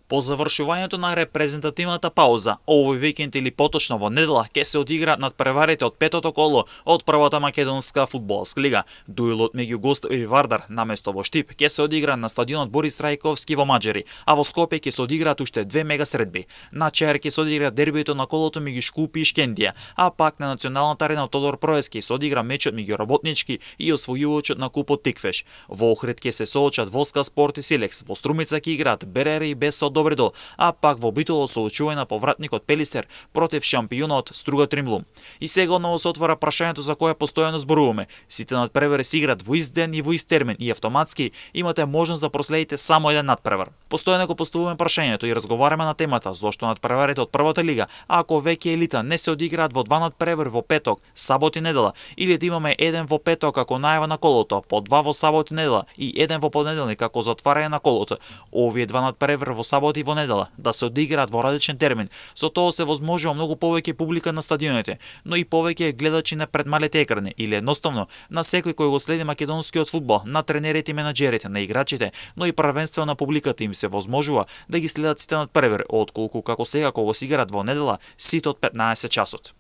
По завршувањето на репрезентативната пауза, овој викенд или поточно во недела ќе се одиграат надпреварите од петото коло од првата македонска фудбалска лига. Дуелот меѓу Гостови и Вардар наместо во Штип ќе се одигра на стадионот Борис Трајковски во Маđари, а во Скопје ќе се одиграат уште две мега средби. На Чаир ќе се одигра дербито на колото меѓу Шкупи и Шкендија, а пак на националната арена Тодор Проески се одигра мечот меѓу Работнички и освојувачот на купот Тиквеш. Во Охрид ќе се соочат Воска Спорт и Силекс, во Струмица ќе играат Берери и Бесо Добридол, а пак во Битоло се очува на повратникот Пелистер против шампионот Струга Тримлум. И сега одново се отвара прашањето за кое постојано зборуваме. Сите надпревари се играат во ист ден и во ист термин и автоматски имате можност да проследите само еден надпревар. Постојано го поставуваме прашањето и разговараме на темата зошто надпреварите од првата лига, ако веќе елита не се одиграат во два надпревари во петок, сабот и недела, или да имаме еден во петок како најава на колото, по два во сабот и недела и еден во понеделник како затварање на колото. Овие два надпревари во сабот и во недела да се одиграат во различен термин. Со тоа се возможува многу повеќе публика на стадионите, но и повеќе гледачи на пред малите екрани или едноставно на секој кој го следи македонскиот фудбал, на тренерите и менаџерите, на играчите, но и првенствено на публиката им се возможува да ги следат сите надпревари, отколку како сега кога се играат во недела сите од 15 часот.